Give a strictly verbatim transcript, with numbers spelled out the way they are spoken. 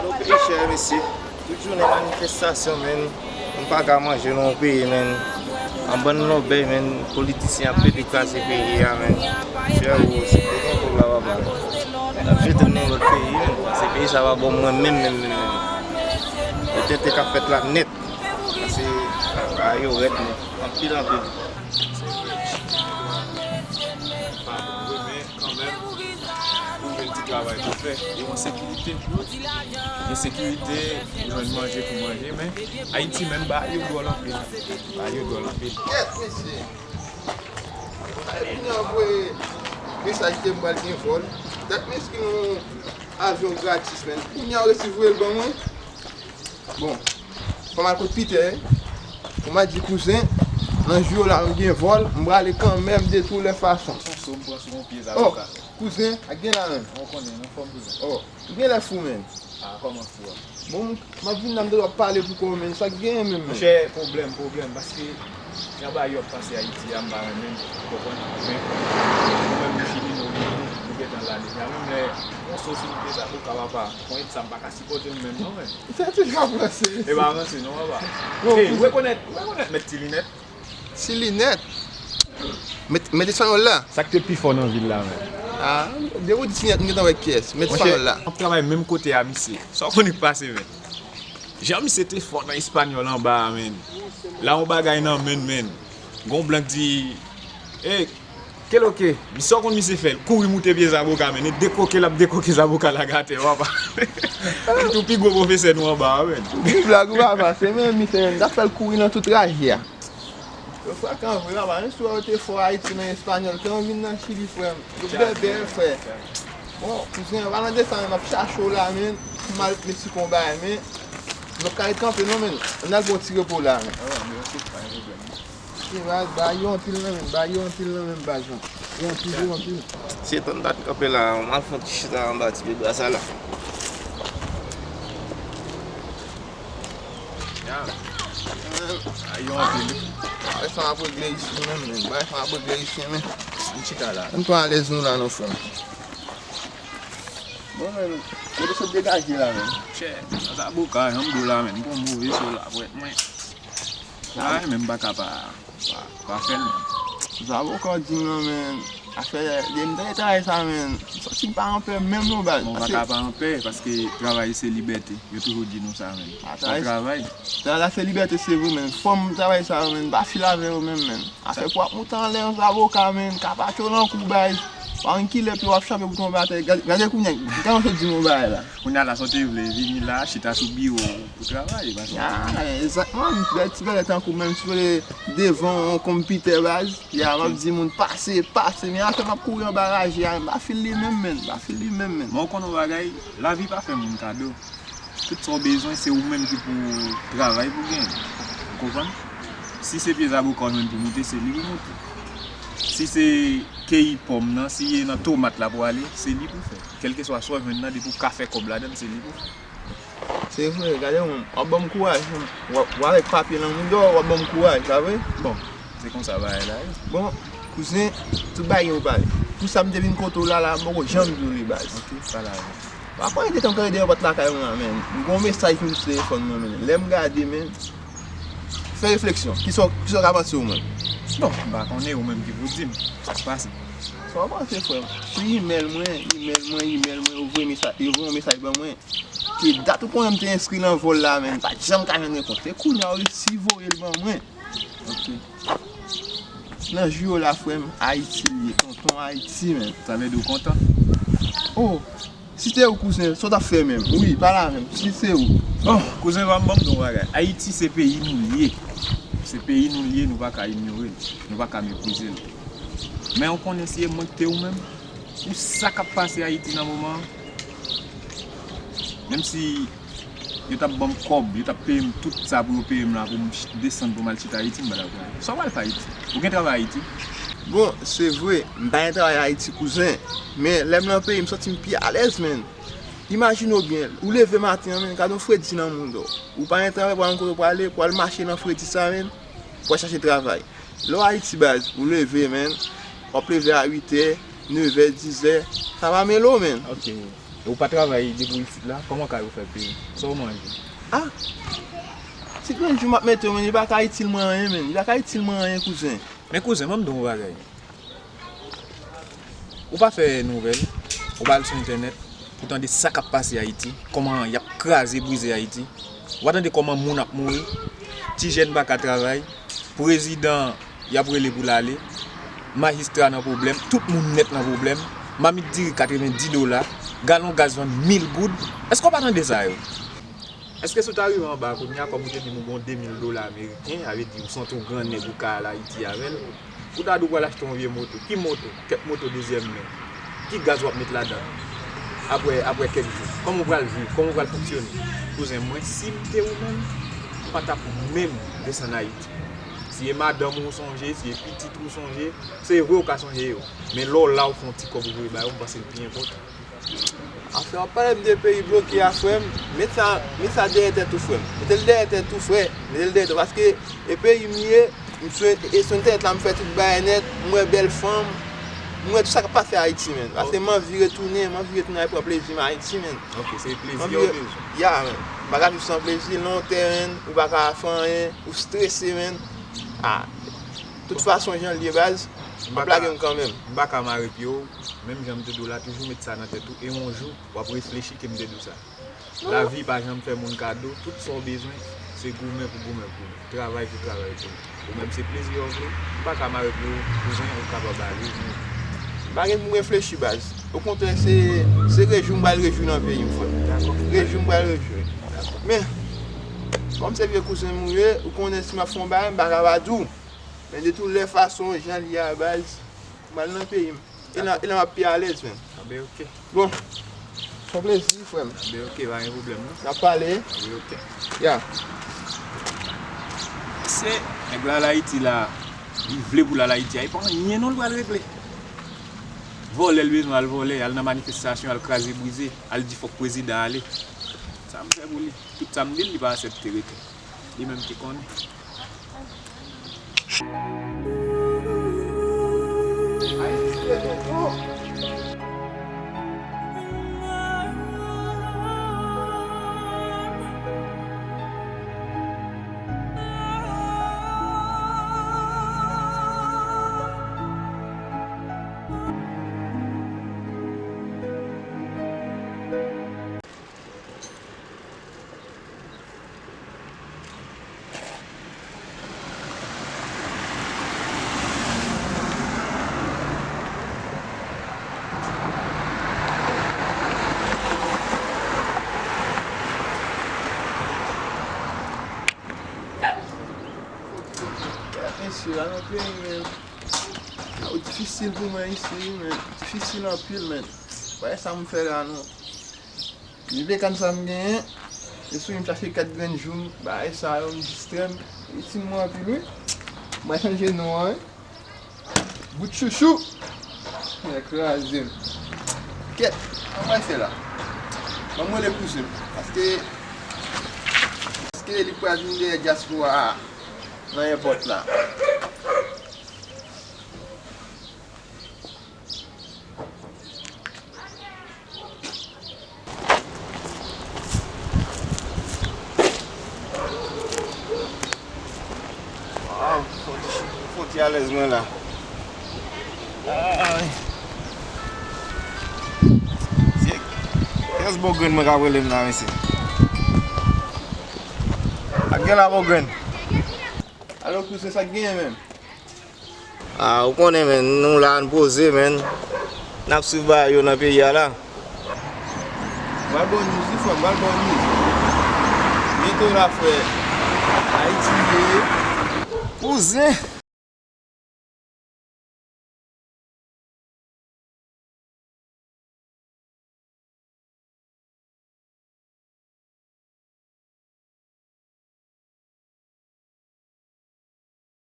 Yo peye chè, mesye. Tout jounen manifestasyon, menn. Nou pa ka manje nan yon peyi, menn. An bann lòbèy, menn. Politisyen ap pede kraze peyi a, menn. Frèwo, si te gen kòb la, papa, n ap jete l nan lòt peyi, menn. Paske peyi sa pa bon mwen menm, menm, menm, menm. Yo tenten k ap fèt la nèt. Paske bagay yo rèd, menn. Anpil, anpil. Se vre, chili pa bon vre, men kanmenm, pou jwenn ti travay pou fè, e w an sekirite. Gen sekirite, ou jwenn manje pou manje, men Ayiti menm, bagay yo dwòl anpil. Bagay yo dwòl anpil. Kèt, mesye. Ay, kounye a voye mesaj ke m pral gen vòl. Dat m enskri nan yon avyon gratis, menn. Kounye a w resi voye l ban mwen. Bon, fò m al kot Pitè, wi. Fò m al di kouzen, nan jou yo la, m gen vòl, m prale kanmenm de tout lè fason. Konso, m pran sou yon pye zaboka. Oh, kouzen, ak gen la menm. Ou konnen, anfòm kouzen. Oh, ou gen lè fou, menn. Ah, kòman fou a? Bon, m ap vin la, m te dwe ap pale pou kò w, menn. Sa k genyen menm, menn? Monchè, pwoblèm, pwoblèm, paske jan bagay yo ap pase Ayiti a, m pa renmen, ou konprann? Men, nou menm, nou Chili, nou, nou, nou gentan la deja. Menm lè, konso, si m te zaboka, papa, ponyèt sa, m pa ka sipòte l menm, non, menn. Sa te ka panse. E pa ranse non, papa. Bon, hey, ou rekonèt, ou rekonèt mèt Ti Linèt? Ti Linèt? Mèt, mèt Espanyòl la? Sa k te pi fò nan vil la, menm. Ah, depi w di Ti Linèt, m gentan wè kiyès. Mèt Espanyòl la. Monchè, m ap travay menm kote a misye. Sa w konnen k pase, menm? Jan misye te fò nan Espanyòl anba a, menm. La yon bagay nan menm, menm. Gon blan k di, hey, Keloke, misye w konn misye fè l, kouri moute pye zaboka, menn, e dekoke l ap dekoke zaboka lage atè, papa. Li tou pi gwo pwofesè nou anba a, menn. Ou blag ou papa, se menm misye menm, t ap fè l kouri nan tout raje a. Yo frakan vre, papa, menm si w wè yo te fò Ayiti nan Espanyòl, ke yo vin nan Chili, frè m. Yo bèbè, frè. Bon, kouzen, an palan de sa menm, m ap chache w la, menn, pou m al met sou konba, men nou p ka ret kanpe non, menn. Ann al pran yon ti repo la, menn. E baz, bagay yo anpil nan menm, bagay yo anpil nan menm baz lan. Yo anpil, yo anpil. Se tann dat kanpe la, m al fè yon ti chita anba ti pye bwa sa la. Ya. Bagay yo anpil. Bagay sa ap regle isi menm, menm. Bagay sa ap regle isi, menm. Yon chita la. M pa alèz nou la non, frè m. Bon, menm, kote sot degaje la, menm? Chè, nan zaboka, jan m di w la, menm, m pran move sou la, frè mwen. Ay, men m pa ka pa, pa, pa fè l, menm. Zaboka w di m nan, men afè de m te travay sa, men m santi m pa anpè menm non, baz. Bon, w pa ka pa anpè, paske travay se libète. Yo toujou di nou sa, men. Fò w travay. Travay la se libète, se vre, men fò m travay sa, men m pa fil avè yo menm, men. Afè pou w ap moute anlè yon zaboka, men, kapatyo nan kou, baz. Pa yon kilè, epi w ap chape pou tonbe atè. Gade, gade kounye a, gade yon sot di m yon bagay la. Kounye a la, sa w te vle, vini la, chita sou biwo pou travay, pa sa w te vle. Ya, egzakteman, bèl ti bèlè tankou menm, si w vle devan yon konpitè, baz, ya, m ap di moun pase, pase, men afè m ap kouri anba raje a, m pa fil li menm, menn, m pa fil li menm, menn. Men w konn yon bagay, lavi pa fè moun kado. Tout sa w bezwen, se ou menm ki pou travay pou genyen. Ou konprann? Si se pye zaboka w jwenn pou moute, se li pou moute. Si se keyi pòm nan, si e nan tomat la pou ale, se li pou fè. Kèlkeswa sa w jwenn nan, depi w ka fè kòb ladan l, se li pou fè. Se vre, gade w, w ap ban m kouraj, w ap, w avèk papye nan mouda w, w ap ban m kouraj, pa vre? Bon, se konsa bagay la ye. Bon, kouzen, tout bagay gen pou pale. Pou sa m te vin kote w la, la, m poko janm di w li, baz. Ok, pale avè m. Pa pran de tan m kanpe dèyè pòt lakay mwen an, men. M gen yon mesaj ki m sou telefòn mwen, men. Lè m gade, men, fè refleksyon. Kisa, kisa w ka panse ou menm? Bon, m pa konnen, ou menm ki pou di m. Sa k pase? Sa w panse, frè m? Sou imèl mwen, imèl mwen, imèl mwen, yo voye mesaj, yo voye yon mesaj ban mwen. Ke dat ou konnen m te enskri nan vòl la, men, m pa t janm ka jwenn repons. Se kounye a yo resi voye l ban mwen. Ok. Nan jou yo la, frè m, Ayiti l ye, tonton Ayiti, men. Sa vle di w kontan? Oh, si se ou, kouzen, sa w t ap fè menm? Wi, pale avè m, si se ou. Bon, kouzen pa m, ban m di w yon bagay. Ayiti se peyi nou l ye. Se peyi nou l ye, nou pa ka inyore l. Nou pa ka meprize l. Men w konnen si e mwen ki te ou menm, pou sa k ap pase Ayiti nan moman an, menm si yo t ap ban m kòb, yo t ap peye m tout sa pou yo peye m la pou m ch-, desann pou m al chita Ayiti, m pa t ap pran. Sa w pral fè Ayiti? Ou gen travay Ayiti? Bon, se vre, m pa gen travay Ayiti, kouzen, men lè m nan peyi, m santi m pi alèz, menn. Imajine w byen, ou leve maten an, menn, gade yon fredi nan mouda w. Ou pa gen travay, pa gen kote w prale, pou al mache nan fredi sa, menn, pou al chache travay. Lè w Ayiti, baz, ou leve, menn, w ap leve a uit è, nèf è, dis è, sa pa mele w, menn. Ok. E ou pa travay depi w isit la, kòman kay ou fè peye? Sa w manje? Ah! Si grenn jou m ap mete w, men, li pa ka itil mwen anyen, men. Li pa ka itil mwen anyen, kouzen. Men kouzen, ban m di w yon bagay. Ou pa fè nouvèl, ou pa al sou entènèt, pou tande sa k ap pase Ayiti, kòman y ap kraze brize Ayiti. Ou pa tande kòman moun ap mouri, ti jèn pa ka travay, prezidan y ap rele pou l ale, majistra nan pwoblèm, tout moun nèt nan pwoblèm, mamit diri katrevenndis dola, galon gaz vann mil goud. Èske w pa tande sa yo? Èske si w ta rive anba a kounye a, kòm ou te di m ou gen yon de mil dola ameriken, sa vle di ou santi w grannèg ou ka al Ayiti avè l, ou ta di w pral achte yon vye moto. Ki moto? Kèk moto dezyèm men. Ki gaz w ap met ladan l? Apre, apre kèk jou. Kòman w pral viv? Kòman w pral fonksyone? Kouzen mwen, si m te ou menm, m pa t ap menm desann Ayiti. Si e madanm ou w sonje, si e pitit ou w sonje, se vre ou ka sonje yo. Men lè w la ou fè yon ti kòb ou voye ba yo, m panse l pi enpòtan. Afè w ap pale m de peyi bloke a, frè m, met sa, met sa dèyè tèt ou, frè m. Mete l dèyè tèt ou, frè. Mete l dèyè tèt ou, paske e peyi m ye, m sou, e sou entènèt la m fè tout bagay nèt, m wè bèl fanm, m wè tout sa k ap pase Ayiti, menn. Paske m anvi retounen, m anvi retounen al pran plezi m Ayiti, menn. Ok, se plezi w bezwen. Ya, menn. M pa ka viv san plezi, lè w tèren, ou pa ka fè anyen, ou strese, menn. Ah, tout fason, jan l ye, baz, m ap lage m kanmenm. M pa ka mare pye w, menm jan m te di w la, toujou met sa nan tèt ou, e yon jou, w ap reflechi ke m te di w sa. Lavi pa janm fè moun kado, tout sa w bezwen, se goumen pou goumen pou li, travay pou travay pou li. Ou menm se plezi w vle, m pa ka mare pye w, kouzen, ou kapab ale, men. M pa gen pou m reflechi, baz. Okontrè, se, se rejwi m pral rejwi nan peyi m, frè. Dakò. Rejwi m pral rejwi. Dakò. Men, kòm se vye kouzen m ou ye, ou konnen si m ap fè yon bagay, m pa ka pa di w. Men de tout lè fason, jan l ye a, baz, m al nan peyi m. E la, e la m ap pi alèz, menn. Ah ben, ok. Bon, se yon plezi, frè m. Ah ben, ok, pa gen pwoblèm, non. N ap pale. Ah ben, ok. Ya. Se nèg la al Ayiti la, li vle pou l al Ayiti a, e pa anyen non l pral regle. Vòlè l bezwen al vòlè, al nan manifestasyon, al kraze brize, al di fòk prezidan ale. Sa m fè pou li. Tout sa m di l, li pa aksepte rete. Li menm ki konnen. Mesye, la nan peyi, men. Ou difisil pou mwen isi, men. Difisil anpil, men. Pa wè sa m fè la, non. Li vle kann sa m genyen, e sou li m chache kat grenn joum, bagay sa yo, m distrè m. Li itil mwen anpil, wi. Mwen chanje non an, wi. Bout chouchou. Mwen kraze m. Kèt, anmwey se la. Ban m rele kouzen m. Paske, paske li pral vin dèyè dyaspora a nan èpòt la. Waw, fon ti, fon ti alèz mwen la. Ay. Se kiyès bò grenn mwen k ap rele m la, mesye? Ak gen la bò grenn. Alo, kouzen, sa k genyen menm? Ah, ou konnen, men, nou la, n poze, men. N ap swiv bagay yo nan peyi a la. M pral ba w news, wi, frè m, m pral ba w news. Biyento la, frè. Ayiti, m veye. Kouzen!